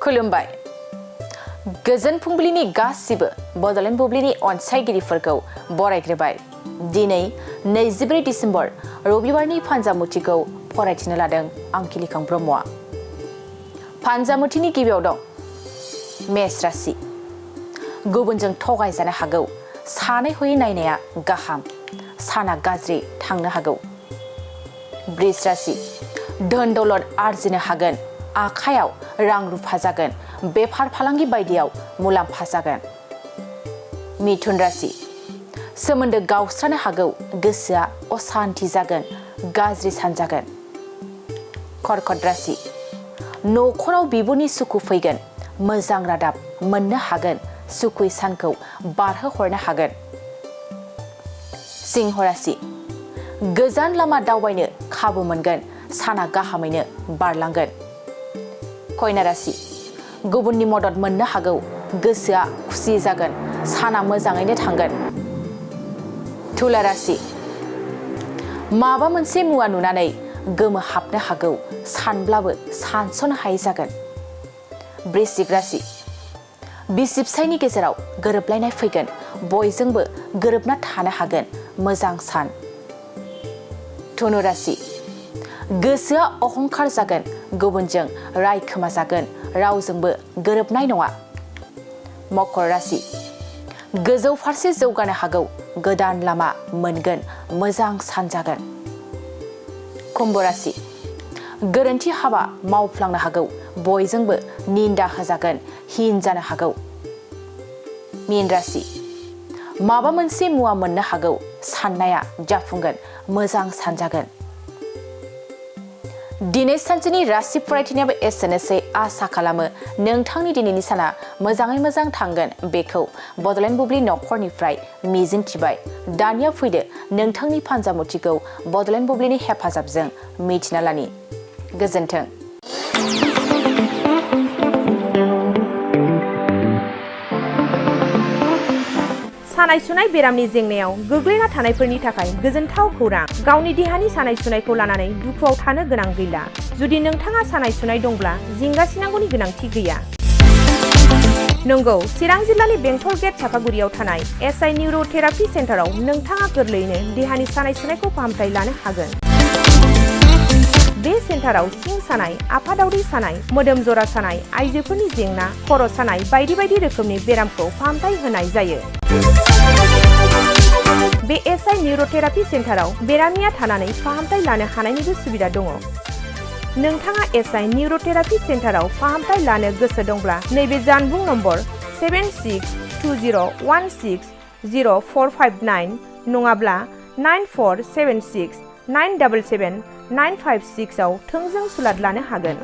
खुलुमबाय गोजोन फुंबिलिनि गासिबो बड'लेण्ड बुब्लिनि अनसायगिरिफोरखौ बरायग्रोबाय दिनै 24 डिसेम्बर रबिबारनि फानजामुथिखौ फरायथिनो लादों आं किलिखां ब्रह्मआ फानजामुथिनि गिबियाव दं मेष राशि गुबुनजों थगायजानो हागौ सानै हयै नायनाया गाहाम साना गाज्रि थांनो हागौ वृष राशि धोन दौलत आर्जिनो हागोन आखायाव रां रुफा जागोन बेफार फालांगि बायदियाव मुलाम्फा जागोन मिथुन राशि सोमोन्दो गावस्रानो हागौ गोसोआ असान्ति जागोन गाज्रि सानजागोन कर्कट राशि न'खराव बिबुनि सुखु फैगोन मोजां रादाब मोननो हागोन सुखुयै सानखौ बारहोहरनो हागोन सिंह राशि गोजान लामा दावबायनो खाबु मोनगोन साना गाहामैनो बारलांगोन कन्या राशि गुबुननि मदद मोननो हागौ गोसोआ खुसि जागोन साना मोजाङैनो थांगोन तुला राशि माबा मोनसे मुवा नुनानै गोमोहाबनो हागौ सानब्लाबो सानस'नो हायै जागोन वृश्चिक राशि बिसि फिसायनि गेजेराव गोरोबलायनाय फैगोन बयजोंबो गोरोबना थानो हागोन मोजां सान धनु राशि गोसोआ अहंकार जागोन गुबुनजों रायखोमा जागोन रावजोंबो गोरोबनाय नङा मकर राशि गोजौ फारसे जौगानो हागौ गोदान लामा मोनगोन मोजां सान जागोन कुम्भ राशि गोरोन्थि हाबा मावफ्लांनो हागौ बयजोंबो निन्दा होजागोन हिन जानो हागौ मीन राशि माबा मोनसे मुवा मोननो हागौ साननाया जाफुंगोन मोजां सानजागोन दिनै सानसेनि राशि फरायथिनायाबो एसेनोसै आसा खालामो नोंथांनि दिनैनि साना मोजाङै मोजां थांगोन बेखौ बड'लेण्ड बुब्लि नखरनिफ्राय मिजिंथिबाय दानिया फैदो नोंथांनि फानजामुथिखौ बड'लेण्ड बुब्लिनि हेफाजाबजों मिथिना लानि गोजोन्थों सानाय सुनाय बेरामनि जेंनायाव गोग्लैना थानायफोरनि थाखाय गोजोनथाव खौरां गावनि देहानि सानाय सुनायखौ लानानै दुखुआव थानो गोनां गैला जुदि नोंथाङा सानाय सुनाय दंब्ला जिंगासिनांगौनि गोनांथि गैया नंगौ चिरां जिल्लानि बेंटल गेट चापागुरियाव थानाय एसआइ निउर'थेरापि सेन्टाराव नोंथाङा गोरलैयैनो देहानि सानाय सुनायखौ फाहामथाय लानो हागोन बे सेन्टाराव सिं सानाय आफादावरि सानाय मोदोम जरा सानाय आइजोफोरनि जेंना खर' सानाय बायदि बायदि रोखोमनि बेरामखौ फाहामथाय होनाय जायो बे एसआइ निउर'थेरापि सेन्टाराव बेरामिया थानानै फाहामथाय लानो हानायनिबो सुबिदा दङ नोंथाङा एसआइ निउर'थेरापि सेन्टाराव फाहामथाय लानो गोसो दंब्ला नैबे जानबुं नम्बर 7620160459 नङाब्ला 9476977956 आव थोंजों सुलाद लानो हागोन